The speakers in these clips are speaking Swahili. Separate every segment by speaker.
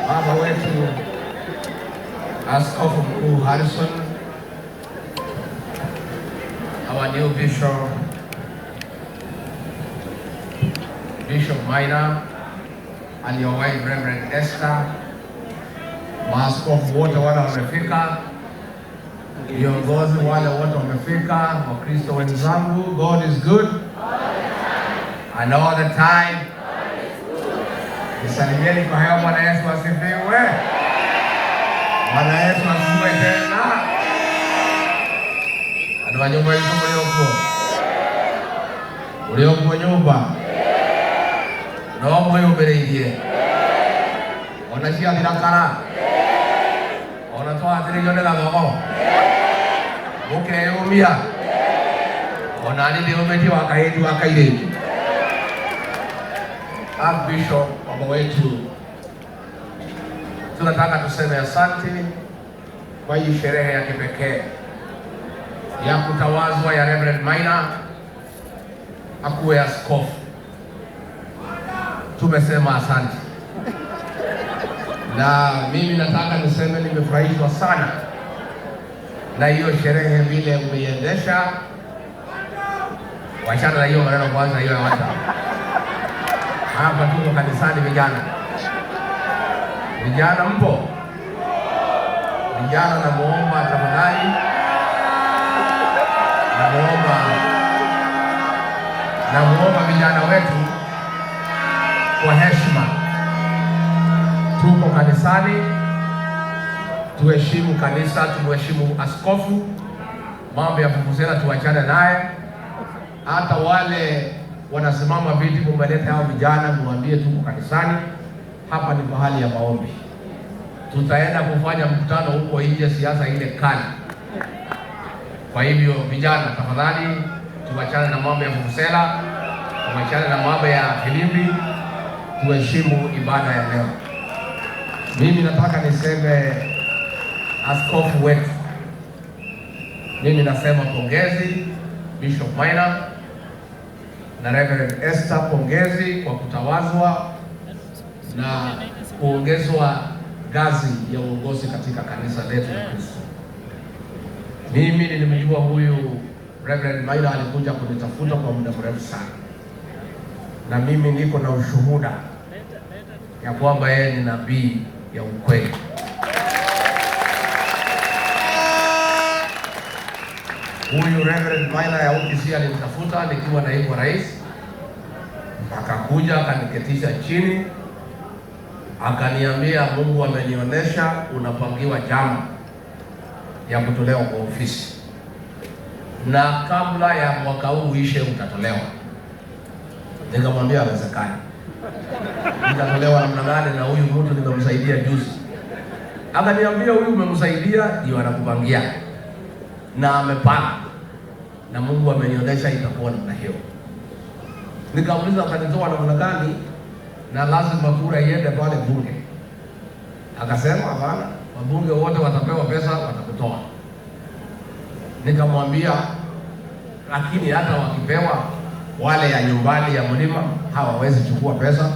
Speaker 1: Baba wetu Askofu Mkuu Harrison, our new bishop, Bishop Maina, and your wife Reverend Esther, maaskofu wote wale wamefika, viongozi wale wote wamefika, Wakristo wenzangu, God is good and all the time. Nisalimieni kwa hewa. Bwana Yesu asifiwe. Bwana Yesu asifiwe tena. Andu wa nyumba yetu mliopo, uliopo nyumba no mwiyumĩrĩirie ona ciathira kara ona twathĩrĩrio nĩ gathogo mũkeyũmia ona niĩ ndĩyũmĩtie wa kahĩti wa kairĩtu. Archbishop, baba wetu, tunataka tuseme asante kwa hii sherehe ya kipekee ya kutawazwa ya Reverend Maina akuwe askofu. Tumesema asante, na mimi nataka niseme nimefurahishwa sana na hiyo sherehe vile umeiendesha. Wachana na hiyo maneno kwanza, hiyo ya WhatsApp. Hapa tuko kanisani, vijana. Vijana mpo? Vijana namuomba tafadhali, namuomba, namuomba vijana wetu kwa heshima. Tuko kanisani, tuheshimu kanisa, tumheshimu askofu. Mambo ya vuvuzela tuachane naye. Hata wale wanasimama viti, mumeleta hao vijana, muambie tuko kanisani, hapa ni mahali ya maombi. Tutaenda kufanya mkutano huko nje, siasa ile kali. Kwa hivyo vijana, tafadhali tuachane na mambo ya vuvuzela, tuachane na mambo ya filimbi, tuheshimu ibada ya leo. Mimi nataka niseme askofu wetu, mimi nasema pongezi Bishop Maina na Reverend Esther, pongezi kwa kutawazwa na kuongezwa ngazi ya uongozi katika kanisa letu la Kristo. Mimi nilimjua huyu Reverend Maina, alikuja kunitafuta kwa muda mrefu sana, na mimi niko na ushuhuda ya kwamba yeye ni nabii ya ukweli. Huyu Reverend Maina ya UPC alinitafuta nikiwa naibu rais, akakuja akaniketisha chini, akaniambia Mungu amenionyesha unapangiwa jama ya kutolewa kwa ofisi, na kabla ya mwaka huu uishe utatolewa. Nikamwambia haiwezekani, nitatolewa namna gani na huyu mtu nimemsaidia juzi? Akaniambia huyu umemsaidia ndio anakupangia na amepanga, na Mungu amenionyesha itakuwa namna hiyo. Nikamuuliza akanitoa namna gani, na lazima kura iende pale bunge. Akasema hapana, wabunge wote watapewa pesa, watakutoa. Nikamwambia lakini hata wakipewa wale ya nyumbani ya mlima hawawezi chukua pesa.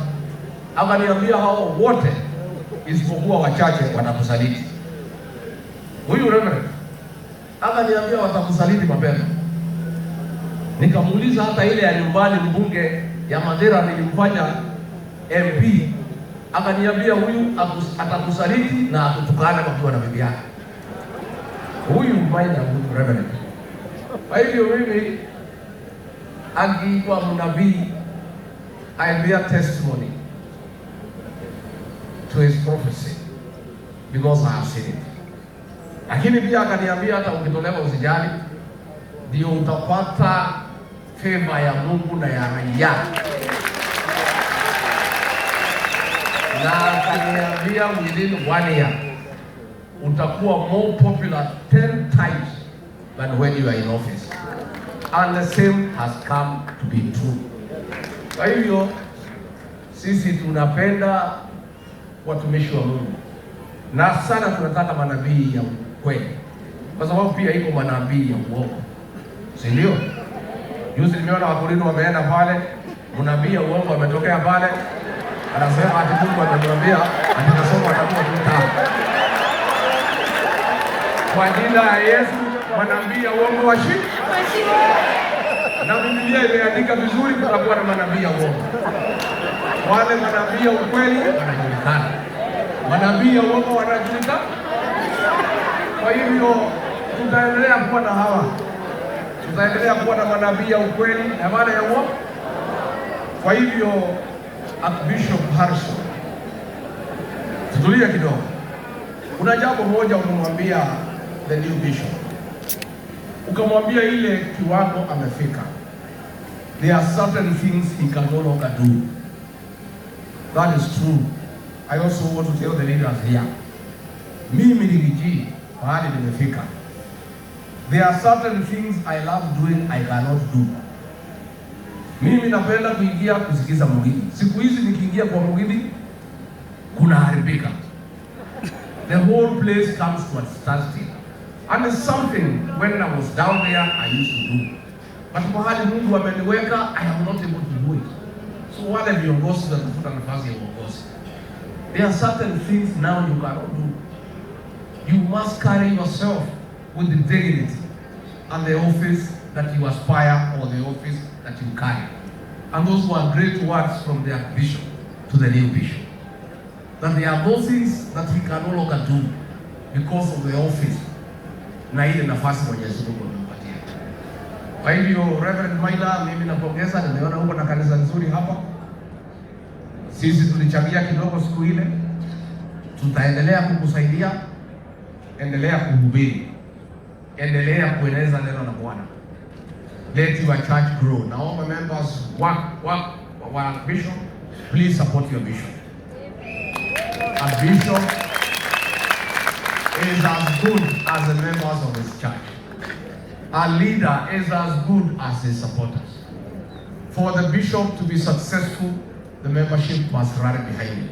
Speaker 1: Akaniambia hao wote isipokuwa wachache watakusaliti. Huyu Reverend akaniambia watakusaliti mapema. Nikamuuliza hata ile ya nyumbani mbunge ya Mandera nilimfanya MP, akaniambia huyu atakusaliti na akutukane wakiwa na bibi yake. Huyu Maina, huyu Reverend. Kwa hivyo mimi akiitwa mnabii, I bear testimony to his prophecy because I have seen it. Lakini pia akaniambia hata ukitolewa usijali, ndio utapata favor ya Mungu na ya raia, na akaniambia within one year utakuwa more popular 10 times than when you are in office, and the same has come to be true. Kwa hivyo sisi tunapenda watumishi wa Mungu na sana tunataka manabii ya ukweli, kwa sababu pia iko manabii ya uongo, si ndio? Juzi nimeona Wakorino wameenda pale, mnabii ya uongo ametokea pale, anasema ati Mungu amemwambia ati Kasongo atakuwa tu tano. Kwa jina ya Yesu, manabii ya uongo washi na Biblia imeandika vizuri, kutakuwa na manabii ya uongo. Wale manabii ya ukweli wanajulikana, manabii ya uongo wanajulikana. Kwa hivyo tutaendelea kuwa na hawa, tutaendelea kuwa na manabii ya ukweli na wale ya uongo. Kwa hivyo Archbishop Harrison, tutulie kidogo. Kuna jambo moja umemwambia the new bishop, ukamwambia ile kiwango amefika, there are certain things he can no longer do. That is true. I also want to tell the leaders here, mimi Riggy G pahali nimefika, there are certain things I love doing I cannot do. Mimi napenda kuingia kusikiza Mugithi. Siku hizi nikiingia kwa Mugithi kunaharibika. The whole place comes to a standstill. And it's something when I was down there I used to do. But mahali Mungu ameniweka I am not able to do it. So wale viongozi wanatafuta nafasi ya uongozi. There are certain things now you cannot do. You must carry yourself with the dignity and the office that you aspire or the office that you carry. And those were great words from the bishop to the new bishop. That there are those things that he can no longer do because of the office na ile nafasi Mwenyezi Mungu amempatia. Kwa hivyo Reverend Maina, mimi napongeza, nimeona huko na kanisa nzuri hapa. Sisi tulichangia kidogo siku ile, tutaendelea kukusaidia. Endelea kuhubiri, endelea kueneza neno la Bwana. Let your church grow. Now all my members work, work, work, bishop, please support your bishop. A bishop is as good as the members of his church. A leader is as good as his supporters. For the bishop to be successful, the membership must rally behind him.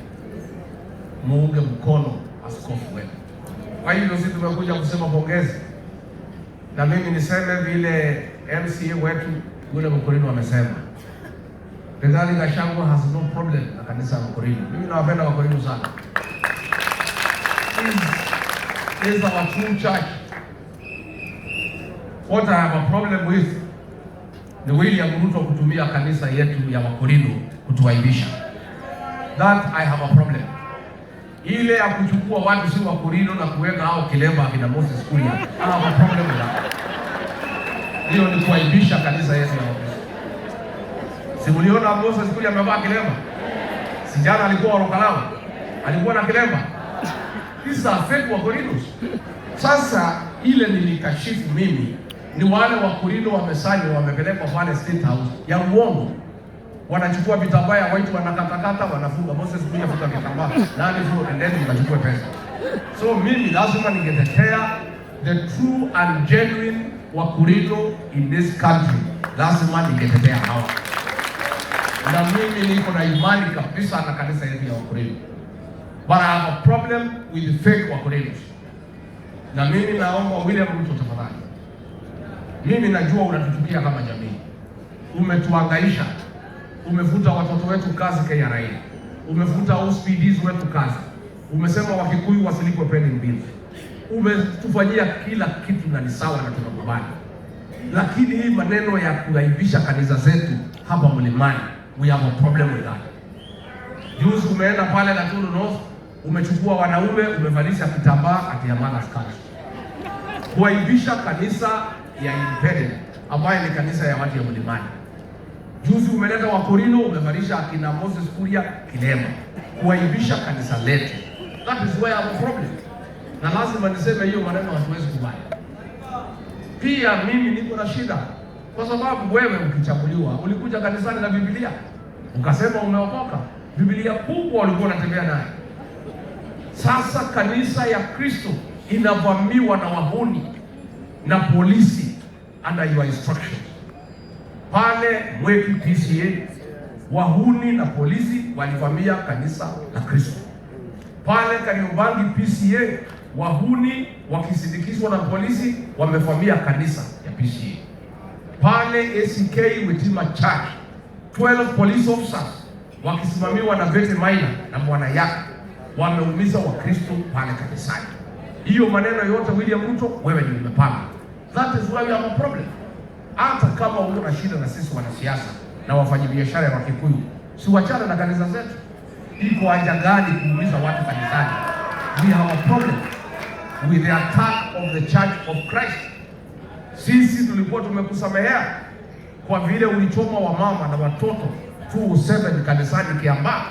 Speaker 1: Muunge mkono askofu wenu. Kwa hivyo sisi tumekuja kusema pongezi, na mimi niseme vile MCA wetu yule Mkorino amesema, Rigathi Gachagua has no problem na kanisa la Mkorino. Mimi nawapenda Wakorino sana. This is our true church. What I have a problem with ni William Ruto kutumia kanisa yetu ya Wakorino kutuaibisha. That I have a problem. Ile ya kuchukua watu si Wakorino na kuweka hao kilemba akina Moses Kuria, I have a problem with that. Hiyo ni kuaibisha kanisa yetu ya Wakristo. Si mliona Moses Kuria amevaa kilemba? Si jana alikuwa Ol Kalou? Alikuwa na kilemba? These are fake Wakorinos. Sasa ile nilikashifu mimi ni wale Wakorino wamesanywa wamepelekwa pale State House ya uongo. Wanachukua vitambaa ya white wanakatakata, wanafunga. Moses kuja funga kitambaa. Nani fu endeni mkachukue pesa. So mimi lazima ningetetea the true and genuine Wakorino in this country. Lazima ningetetea hawa. Na mimi niko na imani kabisa na kanisa yetu ya Wakorino. But I have a problem with the fake Wakorinos. Na mimi naomba William Ruto tafadhali. Mimi najua unatuchukia kama jamii. Umetuhangaisha. Umefuta watoto wetu kazi KRA. Umefuta OCPDs wetu kazi. Umesema Wakikuyu wasilipwe pending bills. Umetufanyia kila kitu na ni sawa na tunakubali. Lakini hii maneno ya kuaibisha kanisa zetu hapa Mlimani, we have a problem with that. Juzi umeenda pale Gatundu North, umechukua wanaume umevalisha kitambaa ati ya Mother's Council, kuaibisha kanisa ya Independent ambayo ni kanisa ya watu ya Mlimani. Juzi umeleta Wakorino umevalisha akina Moses Kuria kilema, kuaibisha kanisa letu. That is where I have a problem, na lazima niseme hiyo maneno hatuwezi kubali. Pia mimi niko na shida. Kwa sababu wewe ukichaguliwa ulikuja kanisani na Biblia ukasema umeokoka, Biblia kubwa ulikuwa unatembea naye. Sasa kanisa ya Kristo inavamiwa na wahuni na polisi under your instruction. Pale Mwiki PCEA wahuni na polisi walivamia kanisa la Kristo. Pale Kariobangi PCEA wahuni wakisindikizwa na polisi wamevamia kanisa ya PCEA. Pale ACK Witima Church 12 police officers wakisimamiwa na Betty Maina na bwana yake wameumiza Wakristo pale kanisani. Hiyo maneno yote William Ruto, wewe ndio umepanga. That is why we have a problem. Hata kama uko na shida na sisi wanasiasa na wafanyabiashara wa Kikuyu, si wachana na kanisa zetu. Iko haja gani kuumiza watu kanisani? We have a problem with the attack of the Church of Christ. Sisi tulikuwa tumekusamehea kwa vile ulichoma wamama na watoto 207 kanisani Kiambaa,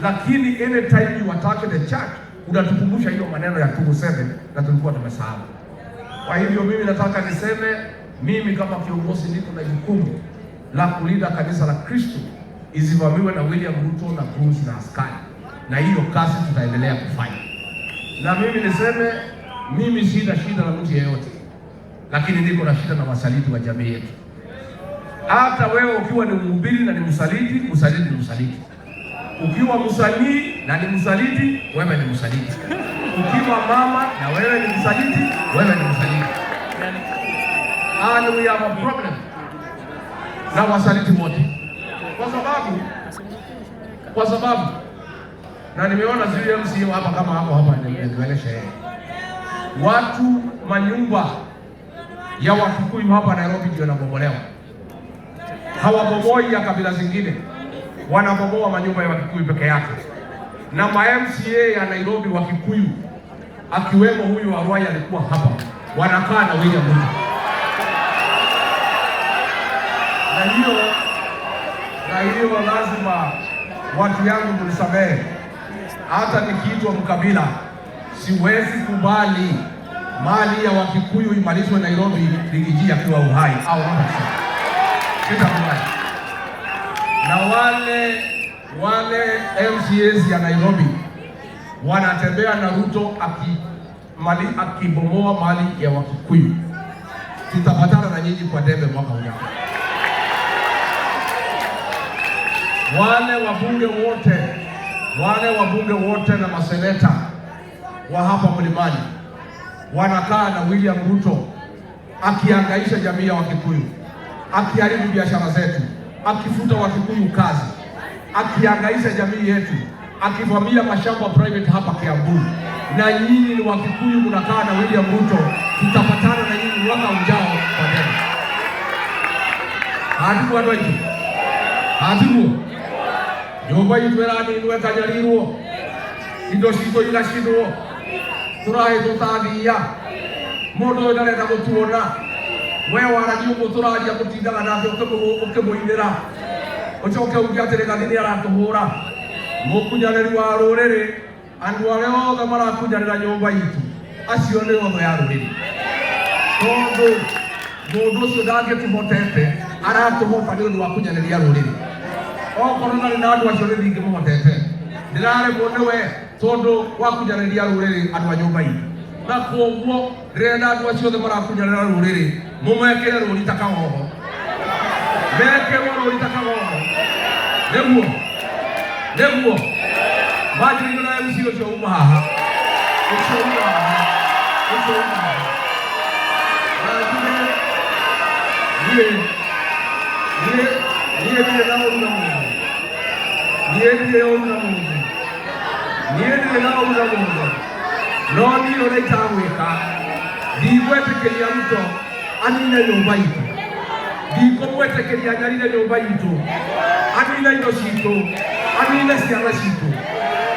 Speaker 1: lakini anytime you attack the church unatukumbusha hiyo maneno ya 207 na tulikuwa tumesahau. Kwa hivyo mimi nataka niseme, mimi kama kiongozi niko na jukumu la kulinda kanisa la Kristo isivamiwe na William Ruto na goons na askari, na hiyo kazi tutaendelea kufanya. Na mimi niseme, mimi sina shida na mtu yeyote, lakini niko na shida na wasaliti wa jamii yetu. Hata wewe ukiwa ni mhubiri na ni msaliti, msaliti ni msaliti. Ukiwa msanii na ni msaliti, wewe ni msaliti. Ukiwa mama na wewe ni msaliti, wewe ni msaliti. And we have a problem na wasaliti wote, kwa sababu na nimeona sijui MCA hapa kama hapo hapa niongelesha yeye, watu manyumba ya Wakikuyu hapa Nairobi ndio yanabomolewa. Hawabomoi ya kabila zingine, wanabomoa manyumba ya Wakikuyu peke yake. Na ma MCA ya Nairobi Wakikuyu akiwemo huyu wa Ruai alikuwa hapa, wanakaa na William Ruto, na hiyo lazima watu yangu mnisamehe, hata nikiitwa mkabila siwezi kubali mali ya Wakikuyu imalizwe Nairobi Riggy G akiwa uhai au hata sitakubali. Na wale MCAs ya Nairobi wanatembea na Ruto akibomoa mali ya Wakikuyu, tutapatana na nyinyi kwa debe mwaka ujao. Wale wabunge wote na maseneta wa hapa Mlimani wanakaa na William Ruto akiangaisha jamii ya Wakikuyu, akiharibu biashara zetu, akifuta Wakikuyu kazi, akiangaisha jamii yetu, akivamia mashamba private hapa Kiambu. Na nyinyi ni Wakikuyu mnakaa na William Ruto, tutapatana na nyinyi mwaka ujao kwa debe. Hatibu andũ aitũ, hatibu nyũmba itũ ĩraninwo ĩkanyarirwo, indo citũ igacinwo, tũrahĩtwo ta thiia, mũndũ ũyũ ndarenda gũtuona. We waragia ũguo tũraria, mũtindaga nake ũkĩmũinĩra, ũcoke uge atĩ Rigathi nĩ aratũhũra. Mũkunyanĩri wa rũrĩrĩ, andũ arĩa othe marakunyanĩra nyũmba itũ, acio nĩ othe ya rũrĩrĩ, tondũ mũndũ ũcio ndangĩtũhotete, aratũhota nĩ ũndũ wa kunyanĩria rũrĩrĩ. Okorwo ndarĩ na andũ acio nĩ ndingĩmũhotete, ndĩraremwo nĩwe tondũ wa kunyanĩria rũrĩrĩ andũ a nyũmba itũ. Na koguo ndĩrenda andũ acio othe marakunyanĩra rũrĩrĩ mũmekĩre rũri ta kagogo, mekĩrwo rũri ta kagogo, nĩguo manjĩrĩirio na MC ũcio uma haha, ũcio uma haha, ũcio uma haha. Na njuge niĩ ndirĩ na ũru na mũndũ, niĩ ndirĩ ũru na mũndũ, niĩ ndirĩ na ũru na mũndũ, no niĩ ũrĩa itagwĩka, ndigwĩtĩkĩria Ruto anine nyũmba itũ, ndikũmwĩtĩkĩria anyarire nyũmba itũ, anine indo citũ, anine ciana citũ.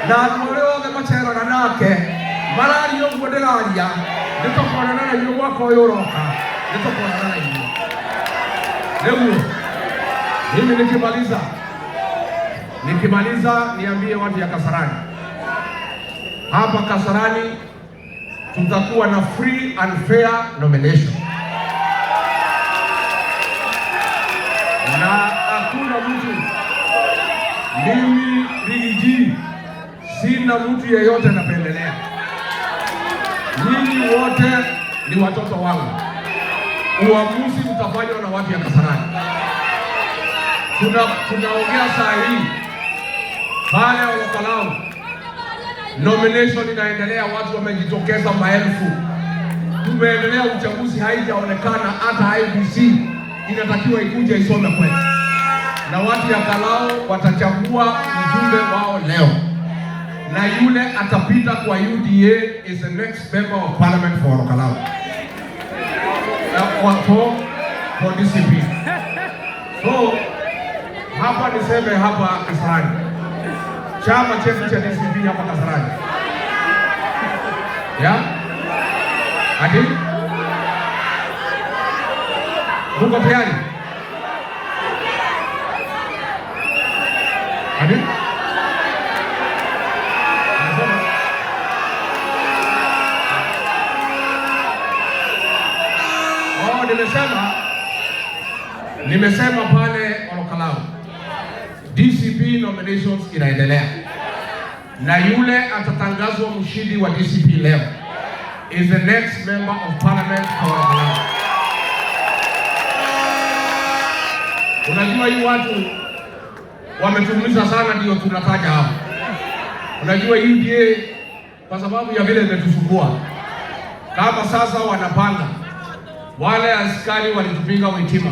Speaker 1: Na andũ arĩa othe maceraga nake mararia ũguo ndĩraria, nĩtũkonana na inyuĩ mwaka ũyũ ũroka, nĩtũkonana na inyuĩ. Nĩguo mimi nikimaliza niambie watu ya Kasarani, hapa Kasarani tutakuwa na free and fair nomination. Hakuna mtu, mimi Riggy G sina mtu yeyote napendelea. Nyinyi wote ni watoto wangu. Uamuzi utafanywa na watu ya Kasarani. Tunaongea saa hii pale Ol Kalou, nomination inaendelea, watu wamejitokeza maelfu. Tumeendelea, uchaguzi haijaonekana, hata IEBC inatakiwa ikuje isome kwetu, na watu ya Kalou watachagua mjumbe wao leo, na yule atapita kwa UDA is the next member of parliament for Ol Kalou, for DCP. So hapa niseme hapa Kasarani, chama chetu cha DCP hapa Kasarani, ya ati muko tayari? Ati Anasema, oh, nimesema pale Ol Kalou DCP nominations inaendelea na yule atatangazwa mshindi wa DCP leo is the next member of parliament for Ol Kalou. Unajua hii watu wametuumiza sana, ndio tunataja hapa. Unajua UDA kwa sababu ya vile imetusumbua, kama sasa wanapanga wale askari walitupiga Witima,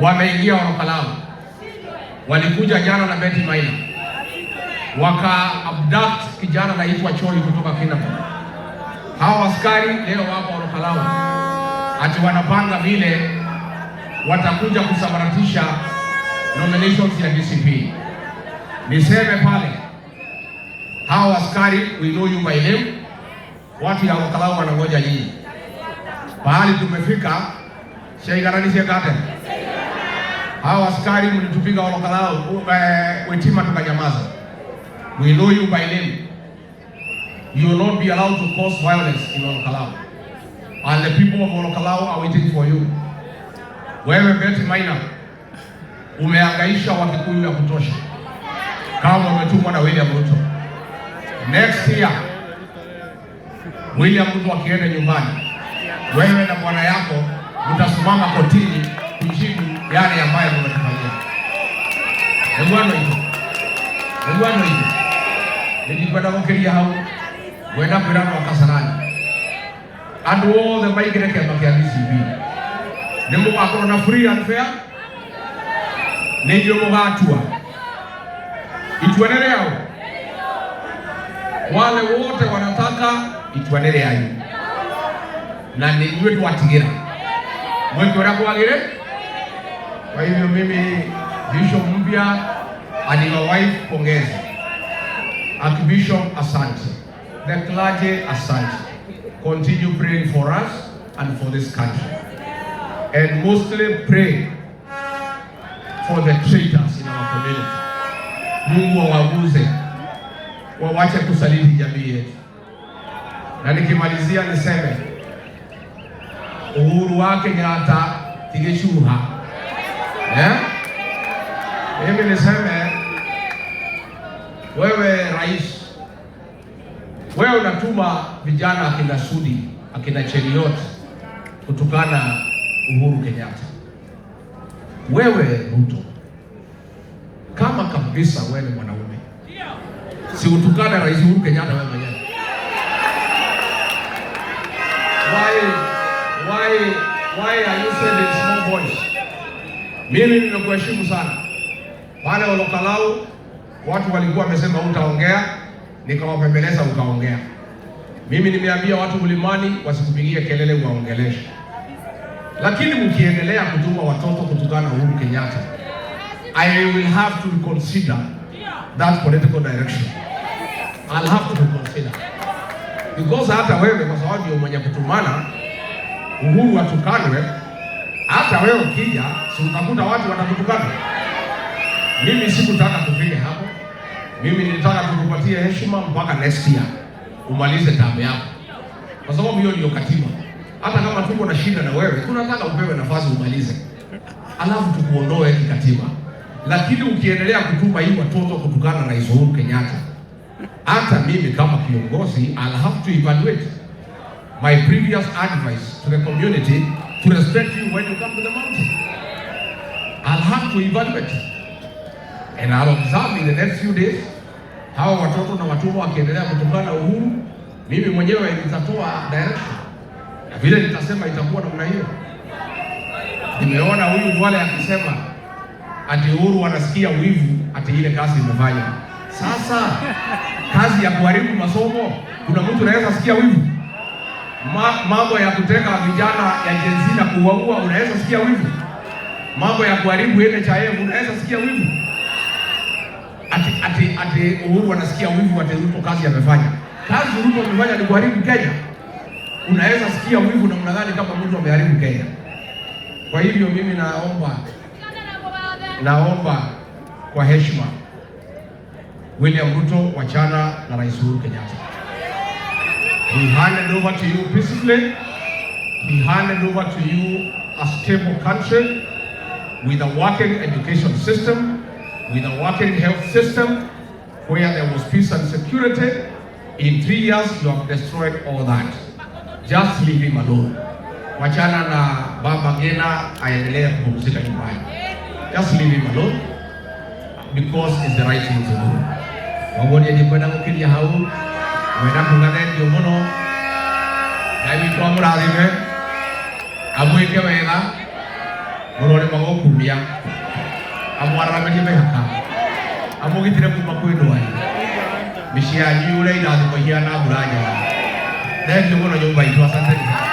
Speaker 1: wameingia Ol Kalou, walikuja jana na Betty Maina waka abduct kijana anaitwa Choi kutoka Kinangop. Hawa askari leo wapo Ol Kalou, ati wanapanga vile watakuja kusambaratisha nominations ya DCP. Niseme pale, hawa askari, we know you by name. Watu ya Ol Kalou wanangoja nyinyi. Pahali tumefika, sheigananishe kate. Hawa askari mlitupiga Ol Kalou, Witima tukanyamaza. We know you by name. You will not be allowed to cause violence in Ol Kalou. And the people of Ol Kalou are waiting for you. Wewe Betty Maina umehangaisha Wakikuyu ya kutosha, kama umetumwa na William Ruto. Next year William Ruto akienda nyumbani, wewe na bwana yako mtasimama kotini kujibu yale ambayo mmetufanyia. Nĩguo itũ, nĩguo itũ, nĩndikwenda gũkĩria hau, ngwenda kwĩra andũ a Kasarani, andũ othe maingĩre kĩama kĩa DCP, nĩ mũgakorwo na free and fair, nĩ inyuĩ mũgatua itua nĩ rĩao. Wale wote wanataka itua nĩ rĩanyu, na nĩ inyuĩ twatigĩra mwĩke ũrĩa kwagĩrĩ. Kwa hivyo mimi Bishop mpya and your wife, pongezi. Archbishop, asante. The clergy, asante. Continue praying for us and for this country. And mostly pray for the traitors in our community. Mungu awaguze, wawache kusaliti jamii yetu. Na nikimalizia niseme Uhuru wa Kenyatta ti gĩcuha. Eh? Mimi niseme wewe rais, wewe unatuma vijana akina Sudi, akina Cheruiyot kutukana Uhuru Kenyatta. Wewe Ruto, kama kabisa wewe ni mwanaume, si utukane Rais Uhuru Kenyatta wewe mwenyewe? Why are you sending small boys? Mimi nimekuheshimu sana. Pale Ol Kalou watu walikuwa wamesema utaongea, nikawapembeleza ukaongea. Mimi nimeambia watu mlimani wasikupigie kelele uwaongeleshe. Lakini mkiendelea kutuma watoto kutukana Uhuru Kenyatta, I will have to reconsider that political direction. I'll have to reconsider. Because hata wewe kwa sababu ndio mwenye kutumana Uhuru atukanwe, hata wewe ukija, si utakuta watu watakutukana. Mimi sikutaka tufike hapo. Mimi nilitaka tukupatie heshima mpaka next year umalize term yako, kwa sababu hiyo ndio katiba. Hata kama tuko na shida na wewe, tunataka upewe nafasi umalize. alafu tukuondoe kikatiba. Lakini ukiendelea kutuma hii watoto kutukana Rais Uhuru Kenyatta, hata mimi kama kiongozi I'll have to evaluate my previous advice to the community to respect you when you come to the mountain. I'll have to evaluate and I'll observe in the next few days hawa watoto na watumwa wakiendelea kutukana Uhuru, mimi mwenyewe nitatoa direction na vile nitasema itakuwa namna hiyo. Nimeona huyu Duale akisema ati Uhuru anasikia wivu ati ile kazi imefanya. Sasa kazi ya kuharibu masomo, kuna mtu anaweza sikia wivu? Mambo ya kuteka vijana ya Gen Z na kuwaua, unaweza sikia wivu? Mambo ya kuharibu NHIF, unaweza sikia wivu? Ati Uhuru anasikia wivu ati Ruto kazi amefanya. Kazi Ruto amefanya ni kuharibu Kenya. Unaweza sikia wivu namna gani kama mtu ameharibu Kenya? Kwa hivyo mimi naomba kwa heshima, William Ruto, wachana na Rais Uhuru Kenyatta. He handed over to you peacefully. He handed over to you a stable country with a working education system, with a working health system, where there was peace and security. In 3 years, you have destroyed all that. Just leave him alone. Wachana na Baba Ngina aendelee kupumzika nyumbani. Just leave him alone because it's the right thing to do. Koguo niĩ ndikwenda gũkĩria hau, ngwenda kuga thengiũ mũno. Ngai witũ amũrathime, amwĩke wega, mũrore magũkumia, amwararamĩrie mĩhaka, amũgitĩre kuma kwĩ ndwari, mĩciĩ yanyu yure irathimo ihiana mbura njega. Thengiũ mũno nyũmba itũ, asanteni sana.